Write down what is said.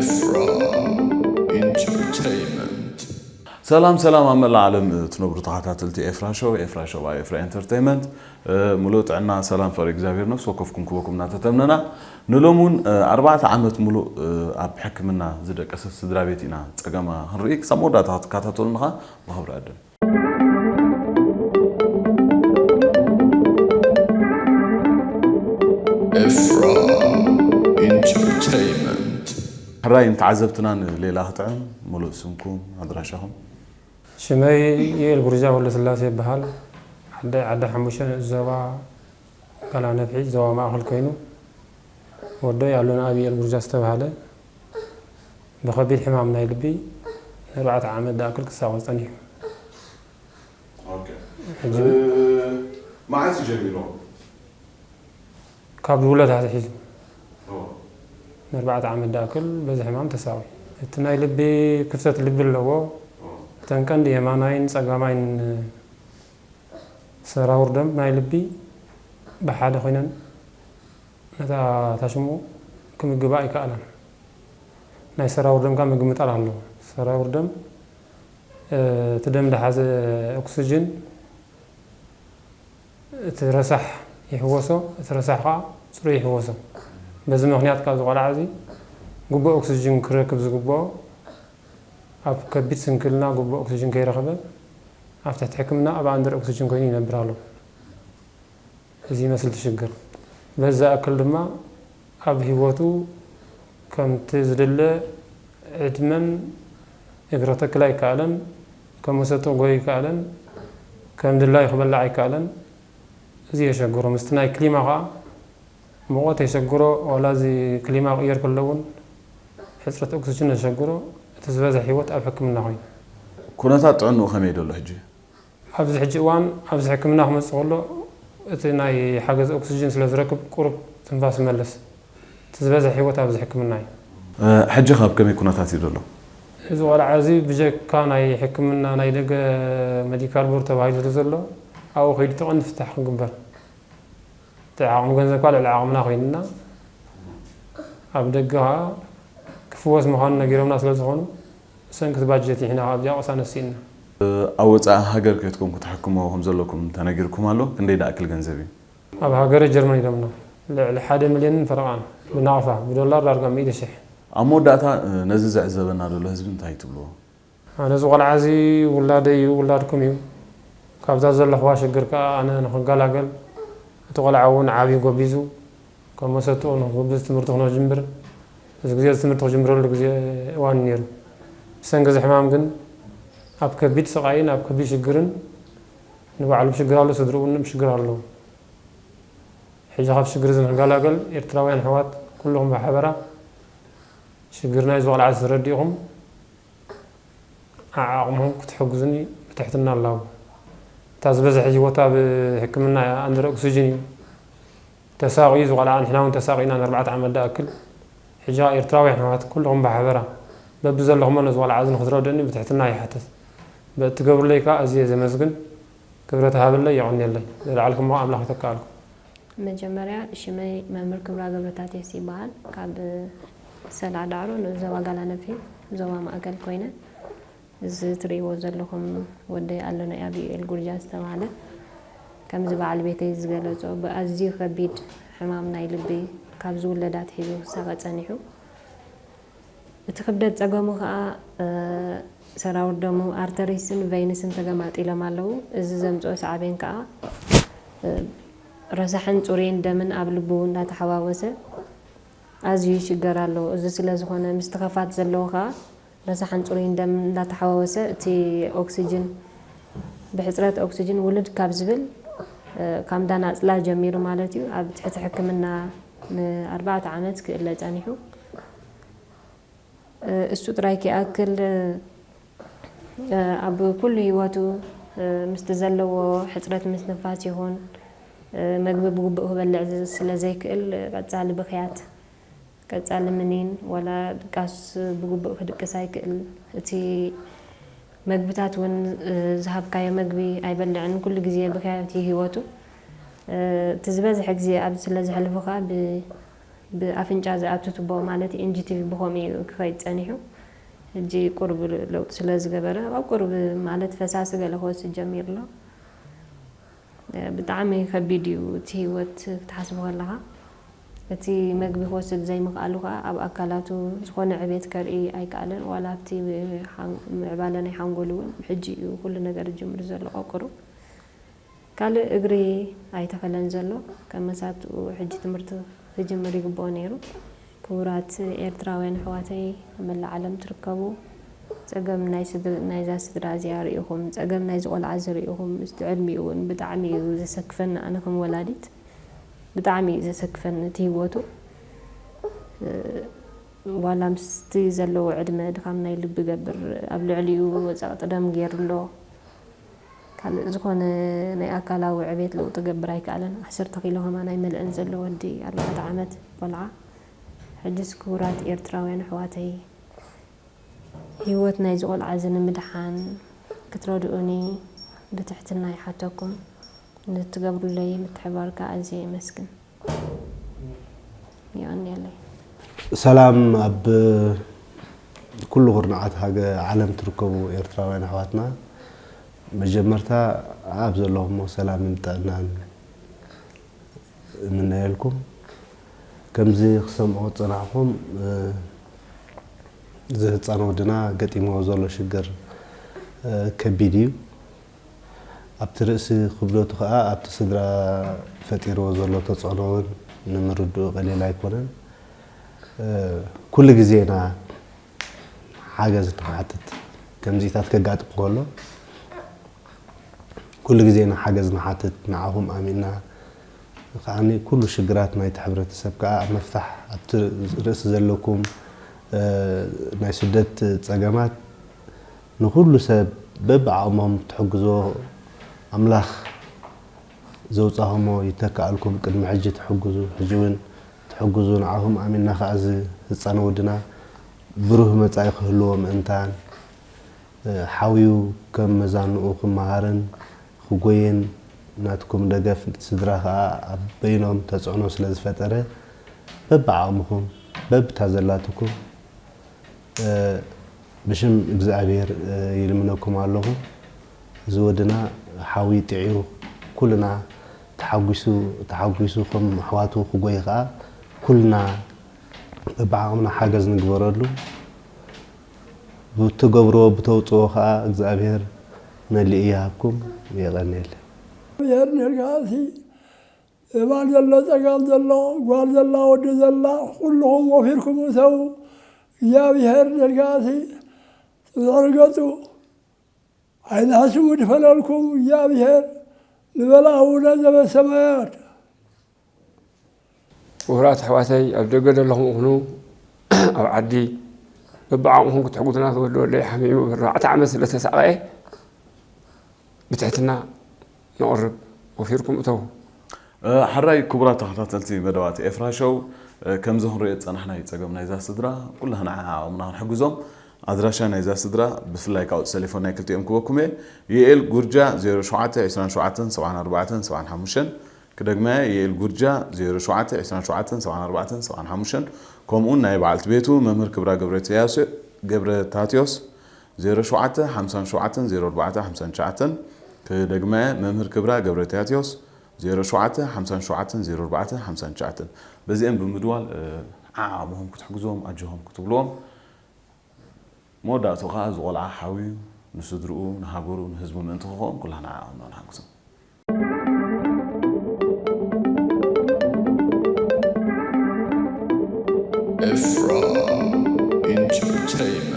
ኤፍራ ኢንተርቴይመንት። ሰላም ሰላም፣ ኣብ መላእ ዓለም እትነብሩ ተኸታተልቲ ኤፍራ ሾው፣ ኤፍራ ሾው ኣብ ኤፍራ ኤንተርቴይመንት፣ እ፣ ሙሉእ ጥዕና ሰላም ፍቕሪ እግዚኣብሔር ነፍሲ ወከፍኩም ክበኩም እናተተምነና፣ ንሎሚ እውን፣ እ፣ ኣርባዕተ ዓመት ሙሉእ፣ እ፣ ኣብ ሕክምና ዝደቀሰት ስድራ ቤት ኢና ጸገማ ክንርኢ። ክሳብ መወዳእታ ክትከታተሉና ኸኣ ብኽብሪ ዕድም። ኤፍራ ኢንተርቴይመንት። ሕራይ ንተዓዘብትና ንሌላ ክጥዕም፣ ሙሉእ ስምኩም፣ ኣድራሻኹም። ሽመይ ዩኤል ጉርጃ ወልደስላሴ ይበሃል። ዓደ፣ ዓደ ሓሙሸ፣ ንኡስ ዞባ ጋላ ነፍሒ፣ ዞባ ማእከል ኮይኑ፣ ወደይ ኣሎና ኣብ ዩኤል ጉርጃ ዝተባህለ ብኸቢድ ሕማም ናይ ልቢ ንኣርባዕተ ዓመት ዝኣክል ክሳቐ ጸኒሑ። ኦኬ። ሕጂ እ፣ መዓስ እዩ ጀሚሩ? ካብ ውለድ ኣትሒዙ። ኦ። ንኣርባዕተ ዓመት ዝኣክል በዚ ሕማም ተሳቒ። እቲ ናይ ልቢ ክፍተት ልቢ ኣለዎ። ኦ። እተን ቀንዲ የማናይን ጸጋማይን ሰራውር ደም ናይ ልቢ ብሓደ ኮይነን ነታ ታሽሙ ክምግባ ኣይከኣላን። ናይ ሰራውር ደም ከኣ ምግምጣል ኣለዎ። ሰራውር ደም፣ እ፣ እቲ ደም ዝሓዘ ኦክስጅን እቲ ረሳሕ ይሕወሶ፣ እቲ ረሳሕ ከኣ ጽሩይ ይሕወሶ። በዚ ምኽንያት ከኣ እዚ ቆልዓ እዚ ግቡእ ኦክስጅን ክረክብ ዝግብኦ ኣብ ከቢድ ስንክልና ግቡእ ኦክስጅን ከይረኸበ ኣብ ትሕቲ ሕክምና ኣብ ኣንደር ኦክስጅን ኮይኑ ይነብር ኣሎ። እዚ ይመስል እቲ ሽግር። በዚ ዝኣክል ድማ ኣብ ህይወቱ ከምቲ ዝድለ ዕድመን እግረ ተክል ኣይከኣለን፣ ከም መሰጥኡ ጎይ ኣይከኣለን፣ ከም ድላዩ ክበልዕ ኣይከኣለን። እዚ የሸግሮ። ምስቲ ናይ ክሊማ ኸኣ ሙቐት የሸግሮ፣ ዋላ እዚ ክሊማ ክቕየር ከሎ እውን ሕጽረት ኦክስጅን የሸግሮ። እቲ ዝበዝሐ ህይወት ኣብ ሕክምና ኮይኑ። ኩነታት ጥዕንኡ ከመይ ዘሎ ሕጂ? ኣብዚ ሕጂ እዋን ኣብዚ ሕክምና ክመጽእ ከሎ እቲ ናይ ሓገዝ ኦክስጅን ስለ ዝረክብ ቁሩብ ትንፋስ ይመልስ። እቲ ዝበዝሐ ህይወት ኣብዚ ሕክምና እዩ። እ፣ ሕጂ ካብ ከመይ ኩነታት እዩ ዘሎ? እዚ ቆልዓ እዚ ብጀካ ናይ ሕክምና ናይ ደገ ሜዲካል ቦርድ ተባሂሉ ስለ ዘሎ ኣብኡ ከይዱ እቲ ቀንዲ ፍታሕ ክግበር። እቲ ዓቕሚ ገንዘብ እኳ ልዕሊ ዓቕምና ኮይንና ኣብ ደገ ከኣ ክፍወስ ምዃኑ ነጊሮምና ስለ ዝኾኑ ብሰንኪ እቲ ባጀት ይሕና ከኣ ኣብዚኣ ቅሳነት ስኢንና። ኣብ ወጻኢ ሃገር ከይድኩም ክትሕክምዎ ከም ዘለኩም ተነጊርኩም ኣሎ? ክንደይ ደኣክል ገንዘብ እዩ? ኣብ ሃገረ ጀርመን ኢሎምና ልዕሊ ሓደ ሚልዮንን ፈረቓን ብናቕፋ፣ ብዶላር ዳርጋ ሚእቲ ሽሕ። ኣብ መወዳእታ ነዚ ዝዕዘበና ዘሎ ህዝቢ እንታይ ትብልዎ? ኣነ እዚ ቆልዓ እዚ ውላደይ እዩ፣ ውላድኩም እዩ። ካብዛ ዘለኽዋ ሽግር ከኣ ኣነ ንኽገላገል፣ እቲ ቆልዓ እውን ዓብዩ ጎቢዙ፣ ከም መሰትኡ ንኽጉብዝ ትምህርቱ ክነጅምር፣ እዚ ግዜ እዚ ትምህርቲ ክጅምረሉ ግዜ እዋን ነይሩ። ብሰንኪ እዚ ሕማም ግን ኣብ ከቢድ ስቓይን ኣብ ከቢድ ሽግርን ንባዕሉ ብሽግር ኣሎ፣ ስድርኡ እውን ብሽግር ኣለዉ። ሕጂ ካብ ሽግር እዚ ንኽገላገል ኤርትራውያን ኣሕዋት ኩልኹም ብሓበራ ሽግር ናይዚ ቆልዓ እዚ ተረዲእኹም ዓዓቕምኹም ክትሕግዙኒ ብትሕትና ኣላቡ። እታ ዝበዝሐ ህይወት ኣብ ሕክምና እያ፣ ኣንደር ኦክስጅን እዩ ተሳቒዩ እዚ ቆልዓ፣ ንሕና እውን ተሳቒና ንኣርባዕተ ዓመት ዝኣክል። ሕጂ ኸኣ ኤርትራውያን ኣሕዋት ኩልኹም ብሓበራ በብዘለኹሞ ነዚ ቆልዓ እዚ ንኽትረድእኒ ብትሕትና ይሓትት። በቲ ትገብሩለይ ከኣ ኣዝየ ዘመስግን፣ ክብረት ሃበለይ፣ የቐንየለይ። ዘለዓልኩሞ ኣምላኽ ይተክኣልኩም። መጀመርያ ሽመይ መምህር ክብራ ገብረታቴስ ይበሃል። ካብ ሰልዓ ዳዕሮ ንኡስ ዞባ ጋላነፊ ዞባ ማእከል ኮይነ፣ እዚ ትርእይዎ ዘለኹም ወደይ ኣሎ ናይ ኣብ ዩኤል ጉርጃ ዝተባህለ፣ ከምዚ በዓል ቤተይ ዝገለጾ ብኣዝዩ ከቢድ ሕማም ናይ ልቢ ካብ ዝውለድ ኣትሒዙ ክሳቐ ጸኒሑ። እቲ ክብደት ጸገሙ ከኣ፣ እ፣ ሰራውር ደሙ፣ ኣርተሪስን ቨይንስን ተገማጢሎም ኣለዉ። እዚ ዘምጽኦ ሳዕቤን ከኣ፣ እ፣ ረሳሕን ጽሩይን ደምን ኣብ ልቡ እንዳተሓዋወሰ ኣዝዩ ይሽገር ኣሎ። እዚ ስለ ዝኾነ፣ ምስቲ ከፋት ዘለዎ ከኣ ረሳሕን ጽሩይን ደም እንዳተሓዋወሰ፣ እቲ ኦክስጅን ብሕጽረት ኦክስጅን ውልድ ካብ ዝብል፣ እ፣ ካብ እንዳናጽላ ጀሚሩ ማለት እዩ፣ ኣብ ትሕቲ ሕክምና ንኣርባዕተ ዓመት ክእለ ጸኒሑ። እሱ ጥራይ ከይኣክል፣ ኣብ ኩሉ ህይወቱ ምስቲ ዘለዎ ሕጽረት ምስትንፋስ ይኹን፣ መግቢ ብግቡእ ክበልዕ ስለ ዘይክእል፣ ቀጻሊ ብኽያት፣ ቀጻሊ ምኒን ዋላ ድቃስ ብግቡእ ክድቅስ ኣይክእል። እቲ መግብታት እውን ዝሃብካዮ መግቢ ኣይበልዕን። ኩሉ ግዜ ብኽያት እዩ ህይወቱ። እቲ ዝበዝሐ ግዜ ኣብዚ ስለ ዘሕልፎ ከኣ ብ- ብኣፍንጫ ዝኣቱ ቱቦ ማለት ኤንጂቲቪ ብኸምኡ እዩ ክኸይድ ጸኒሑ። ሕጂ ቁሩብ ለውጢ ስለ ዝገበረ፣ ኣብ ቁሩብ ማለት ፈሳሲ ገለ ክወስድ ጀሚሩ ኣሎ። ብጣዕሚ ከቢድ እዩ እቲ ህይወት ክትሓስቦ ከለኻ። እቲ መግቢ ክወስድ ዘይምኽኣሉ ከኣ ኣብ ኣካላቱ ዝኾነ ዕቤት ከርኢ ኣይከኣለን። ዋላ ኣብቲ ሓን-፣ ምዕባለ ናይ ሓንጎል እውን ብሕጂ እዩ ኩሉ ነገር ዝጅምር ዘሎ ቆቁሩ። ካልእ እግሪ ኣይተኸለን ዘሎ። ከም መሳትኡ ሕጂ ትምህርቲ ክጅምር ይግብኦ ነይሩ። ክቡራት ኤርትራውያን ኣሕዋተይ ኣብ መላእ ዓለም ትርከቡ፣ ጸገም ናይ ስድር-፣ ናይዛ ስድራ እዚኣ ርኢኹም፣ ጸገም ናይዚ ቆልዓ እዚ ርኢኹም፣ ምስቲ ዕድሚኡ እውን ብጣዕሚ እዩ ዘሰክፈኒ። ኣነ ከም ወላዲት ብጣዕሚ እዩ ዘሰክፈኒ እቲ ህይወቱ። እ፣ ዋላ ምስቲ ዘለዎ ዕድመ ድኻም ናይ ልቢ ገብር፣ ኣብ ልዕሊኡ ጸቕጢ ደም ገይሩ ኣሎ። ካልእ ዝኾነ ናይ ኣካላዊ ዕቤት ለውጢ ገብር ኣይከኣለን። ዓሰርተ ኪሎ ከማን ኣይመልአን ዘሎ ወዲ ኣርባዕተ ዓመት ቆልዓ። ሕጅስ ክቡራት ኤርትራውያን ኣሕዋተይ፣ ህይወት ናይዚ ቆልዓ እዚ ንምድሓን ክትረድኡኒ ብትሕትና ይሓተኩም። ንትገብሩለይ ምትሕባር ከኣ ኣዝየ የመስግን። የቐንየለይ። ሰላም ኣብ ኩሉ ኩርናዓት ሃገ-፣ ዓለም ትርከቡ ኤርትራውያን ኣሕዋትና፣ መጀመርታ ኣብ ዘለኹሞ ሰላምን ጥዕናን እምነየልኩም። ከምዚ ክሰምዖ ዝጸናሕኩም፣ እ፣ እዚ ህጻን ወድና ገጢምዎ ዘሎ ሽግር፣ እ፣ ከቢድ እዩ። ኣብቲ ርእሲ ክብደቱ ከኣ ኣብቲ ስድራ ፈጢርዎ ዘሎ ተጽዕኖ እውን ንምርድኡ ቀሊል ኣይኮነን። እ፣ ኩሉ ግዜ ኢና ሓገዝ ንሓትት። ከምዚታት ከጋጥም ከሎ ኩሉ ግዜ ኢና ሓገዝ ንሓትት። ንዓኹም ኣሚንና ከኣኒ ኩሉ ሽግራት ናይቲ ሕብረተሰብ ከኣ ኣብ ምፍታሕ ኣብቲ ርእሲ ዘለኩም፣ እ፣ ናይ ስደት ጸገማት ንኹሉ ሰብ በብዓቕሞም ትሕግዞ ኣምላኽ ዘውጻኹሞ ይተክኣልኩም። ቅድሚ ሕጂ ትሕግዙ፣ ሕጂ እውን ትሕግዙ። ንዓኹም ኣሚንና ከኣ እዚ ህጻን ወድና ብሩህ መጻኢ ክህልዎ ምእንታን፣ እ፣ ሓውዩ ከም መዛንኡ ክመሃርን ክጎየን ናትኩም ደገፍ ስድራ ከኣ ኣብ በይኖም ተጽዕኖ ስለ ዝፈጠረ በብዓቕምኹም በብታ ዘላትኩም እ፣ ብሽም እግዚኣብሔር፣ እ፣ ይልምነኩም ኣለኹ። እዚ ወድና ሓዊ ጥዒሩ ኩልና ተሓጒሱ፣ ተሓጒሱ ከም ኣሕዋቱ ክጎይ ከኣ ኩልና በብዓቕምና ሓገዝ ንግበረሉ። ብትገብርዎ ብተውፅኦ ከኣ እግዚኣብሔር መሊኡ ይሃብኩም። የቐንየለይ። ብሔር ነጋሲ የማን ዘሎ፣ ጸጋም ዘሎ፣ ጓል ዘላ፣ ወዲ ዘላ፣ ኩልኹም ወፊርኩም እተዉ። እግዚኣብሔር ነጋሲ ጽብሒ ገጹ ዓይኒ ሓስሙ ድፈነልኩም። እግዚኣብሔር ንበል ኣቡነ ዘበሰማያት። ክቡራት ኣሕዋተይ፣ ኣብ ደገ ዘለኹም ይኹኑ ኣብ ዓዲ፣ በብዓቕምኹም ክትሕግዙና፣ ተወልደ ወልደይ ሓሚሙ ኣርባዕተ ዓመት ስለ ተሳቐየ፣ ብትሕትና ነቕርብ፣ ወፊርኩም እተዉ። እ፣ ሕራይ ክቡራት ተኸታተልቲ መደባት ኤፍራ ሾው፣ እ፣ ከምዚ ክንሪኦ ዝጸናሕናዮ ጸገም ናይዛ ስድራ፣ ኩላህና ዓቕምና ክንሕግዞም። ኣድራሻ ናይዛ ስድራ፣ ብፍላይ ካብ ቁጽሪ ቴሌፎን ናይ ክልቲኦም ክበኩም እየ። ዩኤል ጉርጃ፣ ዜሮ ሸውዓተ ዕስራን ሸውዓተን ሰብዓን ኣርባዕተን ሰብዓን ሓሙሽተን፣ ክደግመያ፣ ዩኤል ጉርጃ፣ ዜሮ ሸውዓተ ዕስራን ሸውዓተን ሰብዓን ኣርባዕተን ሰብዓን ሓሙሽተን፣ ከምኡውን ናይ በዓልቲ ቤቱ መምህር ክብራ ገብረትያስ-፣ ገብረታትዮስ፣ ዜሮ ሸውዓተ ሓምሳን ሸውዓተን ዜሮ ኣርባዕተ ሓምሳን ትሽዓተን፣ ክደግመያ፣ መምህር ክብራ ገብረትያትዮስ፣ ዜሮ ሸውዓተ ሓምሳን ሸውዓተን ዜሮ ኣርባዕተ ሓምሳን ትሽዓተን። በዚአን ብምድዋል፣ እ፣ ዓቕምኹም ክትሕግዝዎም፣ ኣጆኹም ክትብልዎም፣ መወዳእትኡ ኸዓ እዚ ቆልዓ ሓውዩ ንስድርኡ፣ ንሃገሩ፣ ንህዝቡ ምእንቲ ክኸውን ኩላህና ዓቕምና ንሓግዞም። ኤፍራ ኢንተርቴይንመንት።